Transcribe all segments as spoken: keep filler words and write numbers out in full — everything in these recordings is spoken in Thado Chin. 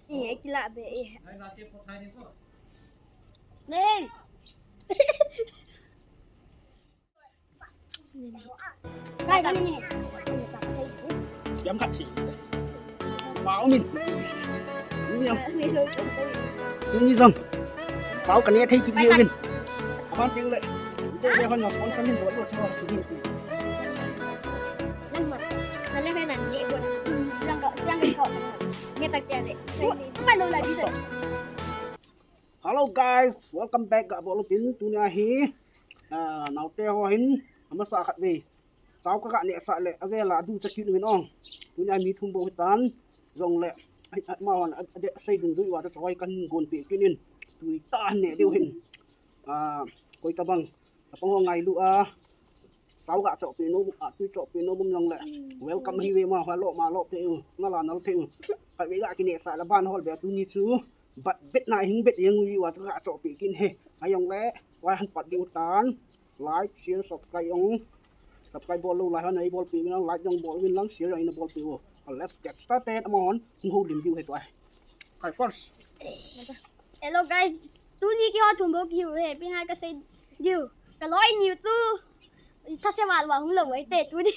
Ni kila be e. Nei. Bai, bai, ni. Yam khat si. Wow, ni. Ni yam. Tuni jong. Sao kane thei ti ni win. Aban ting le. Te le hon sponsor min bol lo thei. Nang ma. Nang le nang ni bol. Lang ka, lang ka. Ni tak ya le. Bai lo la bi de. Hello guys, welcome back. Ga bol tin tunia hi, ah, naote ho hin amasa khat ve. Sao ka ga neh sah le avela adu cha kit min ong. Tunia mi thum bou hitan jongle, ai, ai, amahon a, a, de, sei dungjui uva choi kan gon pe kit in. Tui tah neh diu hin. Ah, koi tabang. Chapang ho ngailu a. Sao ga chohpeh nom, a tui chohpeh nom um jongle. Welcome hi ve ma, ha lo ma lo te u. Nala nal te u. Khat ve ga kineh sah le ban hol be tuni chu. Bat bet na hing bet jeng uva ga chohpeh kit in he. Ajongle, vai han pat diu tan. Like, share, subscribe jong. Subscribe bol lou lai hon ei bolpeh uvin lang, like jong bol uvin lang, share jong ei na bolpeh u. Let's get started. Amahon hung houlim diu hi tua. Kai first. Hello guys. Tuni keiho thum bou kihiu he, ipi ham kasei diu. Ka loi ni chu. Thase val va hung lou ai te tuni.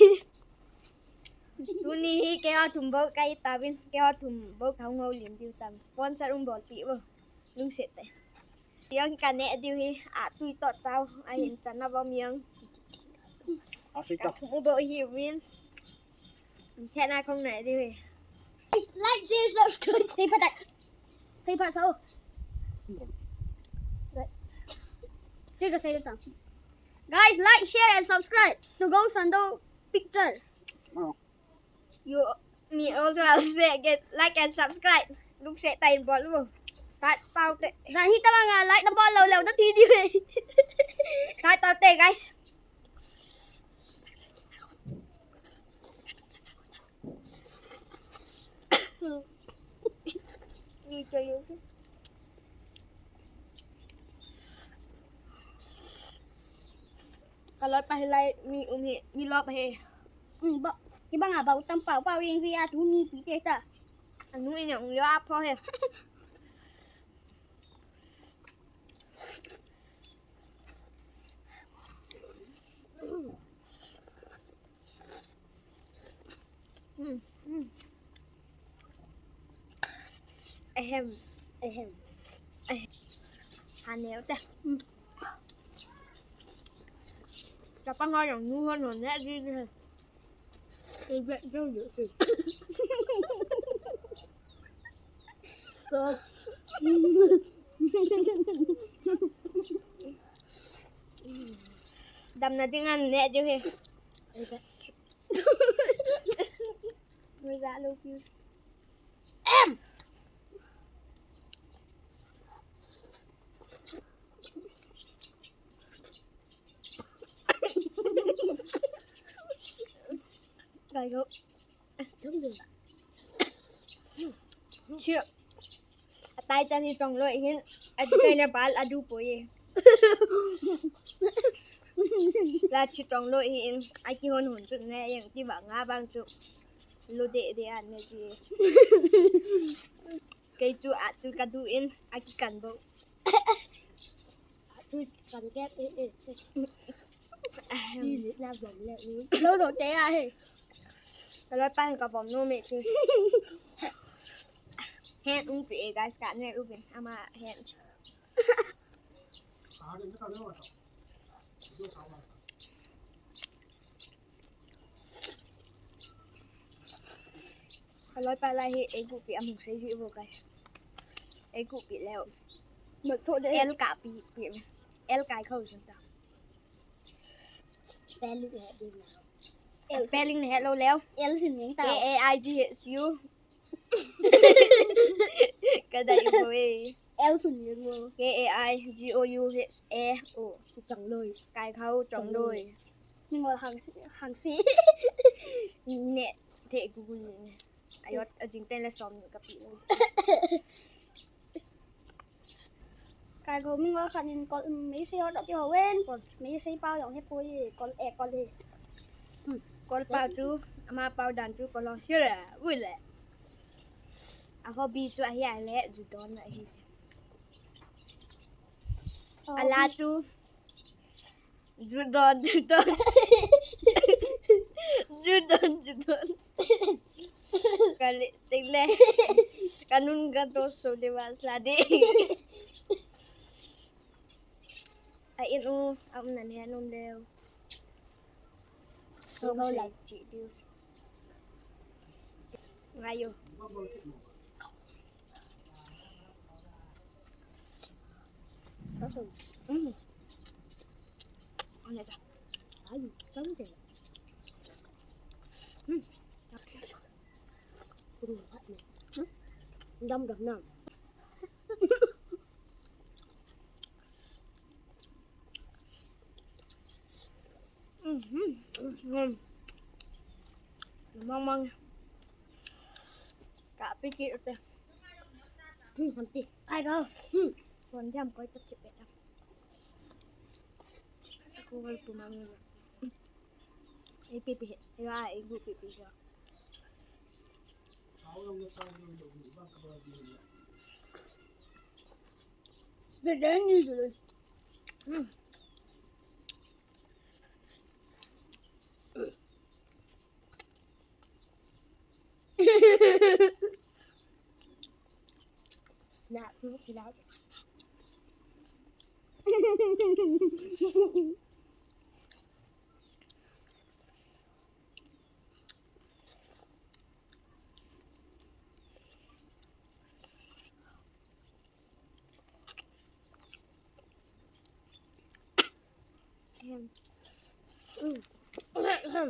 Tuni hi keiho thum bou kahi tauvin, keiho thum bou kahung houlim diu tam. Sponsor um bolpeh u. Lungset te. Jong ka neh diu hi, a tui toh tao, ahin chan a vom jong. Ka thum u bou hiuvin. Thena kong neh diu hi. Like, share, subscribe. Sei phat tai. Sei phat sao. Kei ka sei tang. Guys, like, share and subscribe to Gong Sando picture. Oh. You, me also, I'll say again, like and subscribe. Lungset tah in bol u. Start tau te. Jan hi tabang a like na bol lou lou na ti diu e. Start tau te, guys. Ka loi pa hilai mi um hi, mi lop hi. Hmm, ba, kibang a ba u tam pau pau jeng jia tuni pi te ta. Anu in jong lio a pho hi. Hmm, hmm. Ahem, ahem, ahem. Ha neo te. Hmm. Chapang ho jong nu hon hon neh ji ji. Ei bet jo jo si. Ko. Damna ding an neh diu hi. Ei bet. Mui ja lo piu. Em! Kai go. Chia. Atai tani chongloi hin. Ati kai na bal adu poi e. La chi chongloi hin. Aki hon hon chu ne yang ti ba nga bang chu. Lo de de an ne ji. Kei chu atu ka du in. Aki kan bo. Atu kan ke e e. Ahem. Lo do te a he. Ka loi pa hin ka vom nom e chu. Hen um pi e guys, ka ne u pi. Ama hen. Ka loi pa lai hi ei gu pi amu sei ji vo guys. Ei gu pi leo. Mat tho de. El ka pi pi. El kai khau sun ta. Spelling he ding na. Spelling he lo leo. El sin ning ta. K A I G H U. Ka dai bo e. El sun ning mo. K A I G O U H A O. Chongloi. Kai khau chongloi. Mingol hang hang si. Ni ne te gu gu ni ne. Ayot ajing ten le som ni ka pi. Kai ko mingol khat in kol, meisei ho toh kiho ven. Meisei pao jong he poi, kol e kol he. Kol pao chu, ama pao dan chu kol ho sile, ui le. A hobby chu ahi a le, ju don ahi chu. A la chu, ju don, ju don. Ju don, ju don. Ka le, ting le. Ka nun ka to so de was la de. A in u, a um na ne, a um leo. So, so, like, chi diu. Ngayo. Mm. Ano ta? Ay, something. Mm. Dam dam na. Mhm. Mhm. Mang mang. Ka piki ute. Hmm, hamti. Ai go. Hmm. Kon jam koi tak kipet. Aku wal pumang. Ai pipi. Ai wa ai gu pipi. Beden ni dulu. Hmm. Nah, aku bilang. Ahem. Mm. Ahem.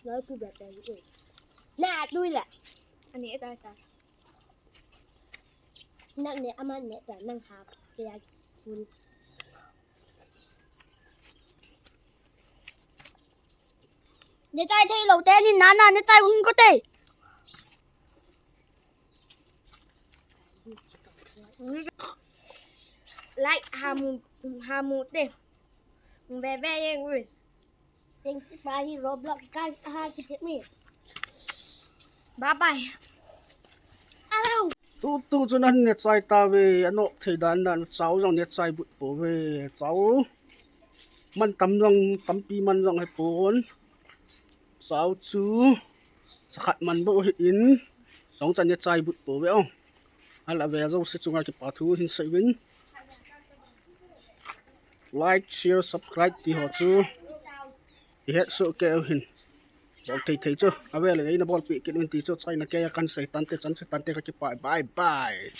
Nói cứ bật đèn đi. Nè, tôi là. Anh ấy ta ta. Nè, nè, ama nè, ta năng hạp. Kaya phun. Nè tai thei lo te ni nana, nè tai hung ko te. Like hamu, hamu te. Ve ve yeng ui. Teng ki pa hi Roblox kai ha ki te mi. Bye bye. Au. Tu tu chu nan ne chai ta ve, ano thei dan dan chau jong ne chai but po ve, chau. Man tam jong, tampi man jong he pon. Chau chu, sakhat man bo hi in, jong chan ne chai but po ve o. Ala ve jo se chunga kipa thu hin sei vin. Like, share, subscribe ti ho chu. I het so ke hin. Bol thei thei chu. Ave le na bol pi kit un ti chu. Chai na ke ya kan sei tante chan sei tante ka kipa. Bye bye.